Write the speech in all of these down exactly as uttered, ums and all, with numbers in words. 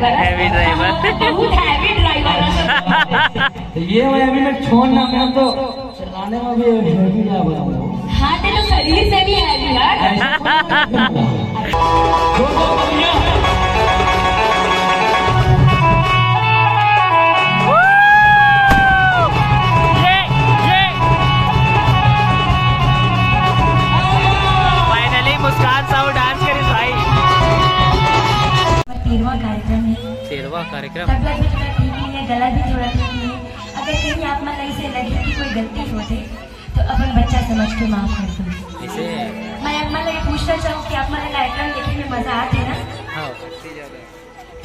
Heavy driver। बहुत heavy driver है। तो ये मैं अभी मैं छोड़ना, मैं तो चलाने में भी heavy driver हूँ। हाँ, तेरे तो शरीर से भी heavy यार। ऐसा कोई नहीं है। जो तो बढ़िया है। ये, ये। Finally मुस्कान साहू dance करी भाई। तेरहवाँ कार्यक्रम है। तेरहवाँ कार्यक्रम। तबला भी थोड़ा ठीक नहीं है, गला भी थोड़ा ठीक नहीं है। अगर कहीं आप मन ला ऐसे लगे कि कोई गलती होथे, तो अपन बच्चा समझ के माफ कर दो। ऐसे? मैं आप मन ला ये पूछना चाहूँ कि आप मन ला कार्यक्रम देखे में मजा आथे ना? हाँ।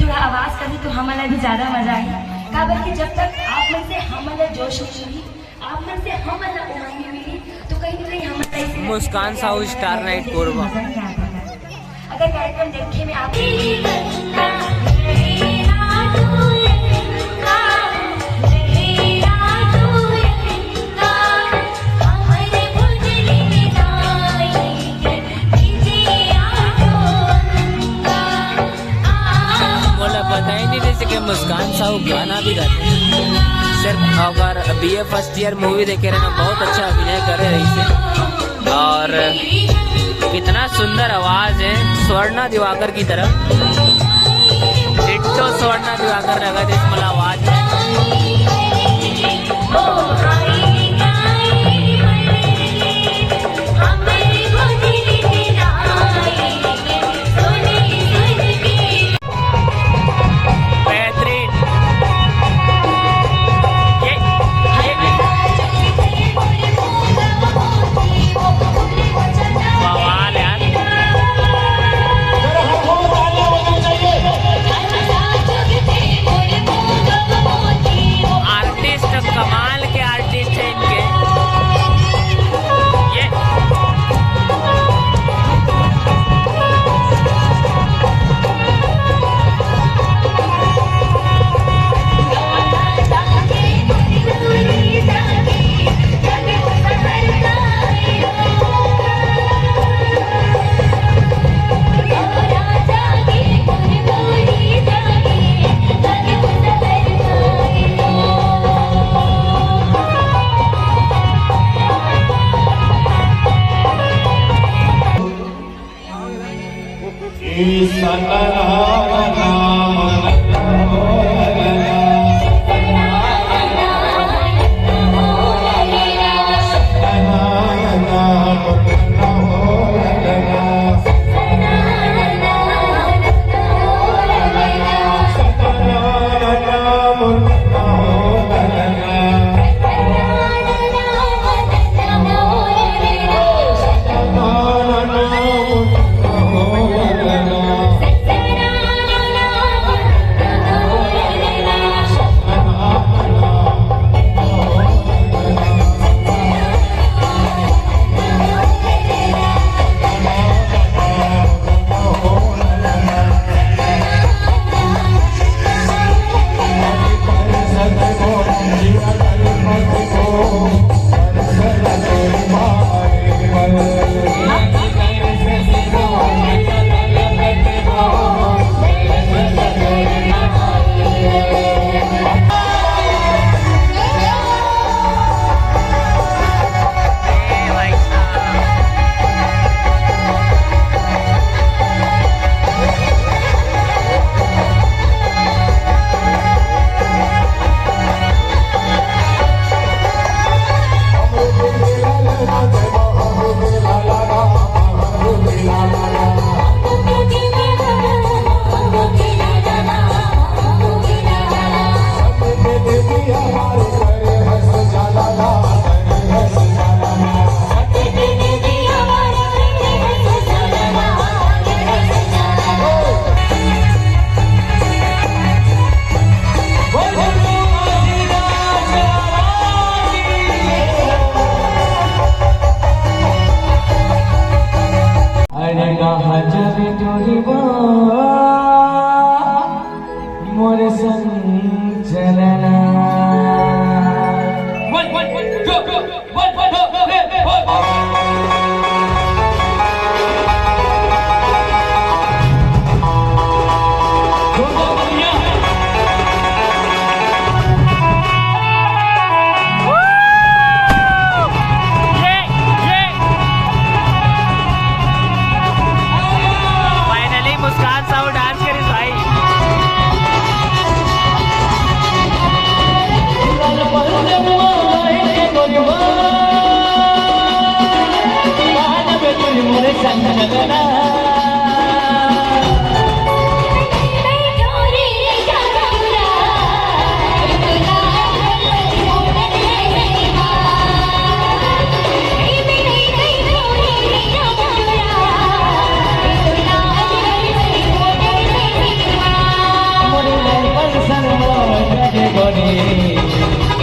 थोड़ा आवाज करी तो हमन ला भी ज्यादा मजा आही। काबर कि जब तक आप मन से हमन ला जोश नहीं मिली, आप मन से हमन ला उमंग नहीं मिली, तो कहीं ना कहीं हमन ला ऐसे मुस्कान साहू Star Night कोरबा। मजा नहीं आता। अगर कार्यक्रम देखे में आप मोला पता ही नहीं रहिस कि मुस्कान साहू गाना भी गाथे। सिर्फ अगर बीए फर्स्ट ईयर मूवी देखे रहे ना, बहुत अच्छा अभिनय करे रहिस हे। और कितना सुंदर आवाज है स्वर्णा दिवाकर की तरह। Ditto स्वर्णा दिवाकर लगा थे इसमें आवाज। बेहतरीन। ये, ये बवाल यार। आर्टिस्ट, कमाल के आर्टिस्ट हैं इनके। ये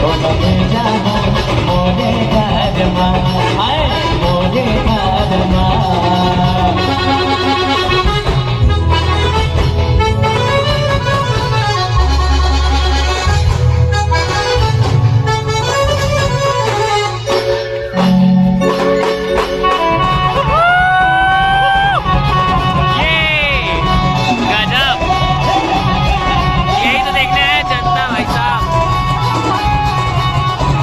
ये गजब, यही तो देखना है जनता भाई साहब,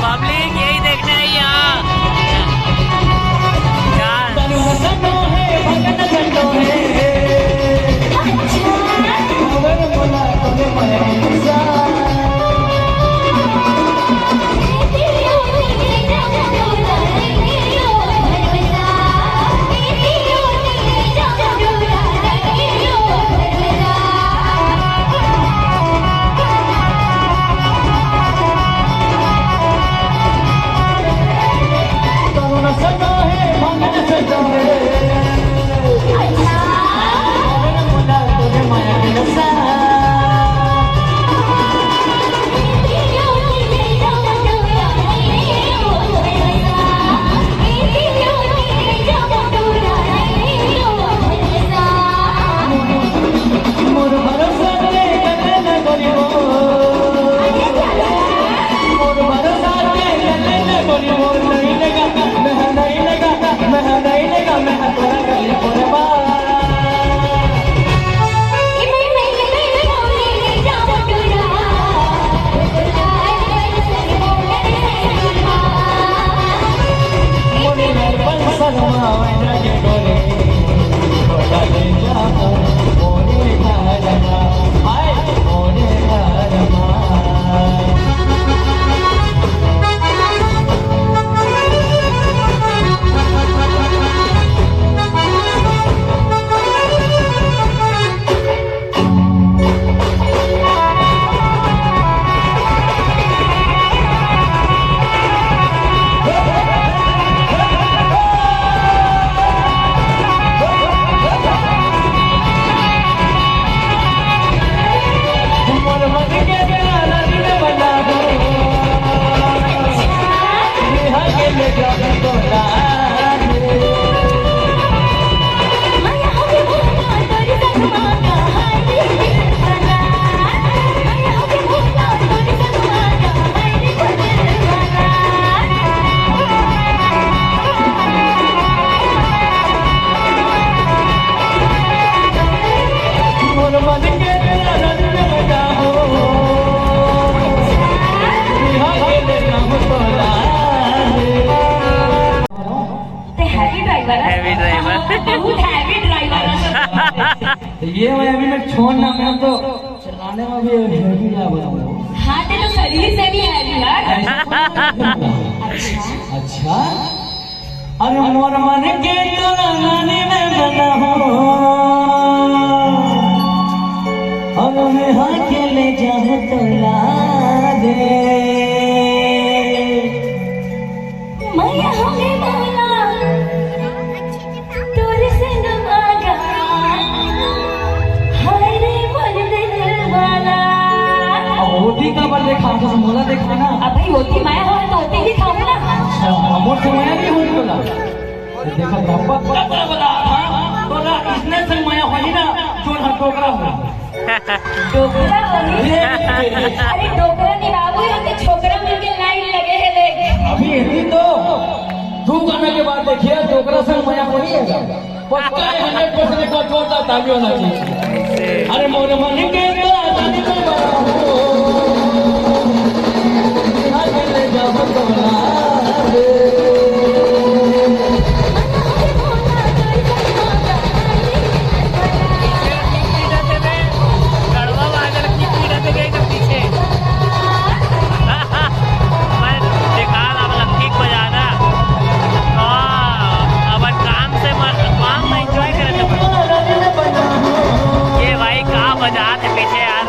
पब्लिक यही देखना है यहाँ। यार। ते heavy driver है। Heavy driver। बहुत heavy driver है। तो ये मैं अभी मैं छोड़ना, मैं तो चलाने में भी heavy driver हूँ। हाँ, ते तो शरीर से भी heavy यार। ऐसा अच्छा। अच्छा। अरे मोर मन के तोरा नानी में बना हो, अरे मैं हाँ के ले जाऊँ तोला दे। मैया होगे मोला तोरे संग मांगा, हाय रे मोर दिल वाला। अब होती का बार देखा, तो मोला देखा ना। अब भाई होती माया हो तो होती भी खाऊंगा ना। अच्छा, अब मोर से माया नहीं होती बोला। देखा, पक्का तोला बता, हाँ, तोला इसने से माया होई ना, जोन हर डोकरा हो। डोकरा होई? अरे, डोकरा नहीं बाबू, ये तो छोकरा मिलके लाइन लगे है, देख। अभी इतनी तो दो गाने के बाद देखिए, डोकरा से माया होई है। पक्का है, hundred percent। एक बार जोरदार ताली होना चाहिए। अरे मोर मन के राजधानी में बड़ा हो, बिहार में ले जाओ तो ना रे। गढ़वा बादल की पीड़ा से गए तो पीछे। मैं दिखा रहा, मतलब, ठीक बजाना। हाँ, अपन काम से मत, काम में enjoy करे थे। ये भाई का बजा थे पीछे यार।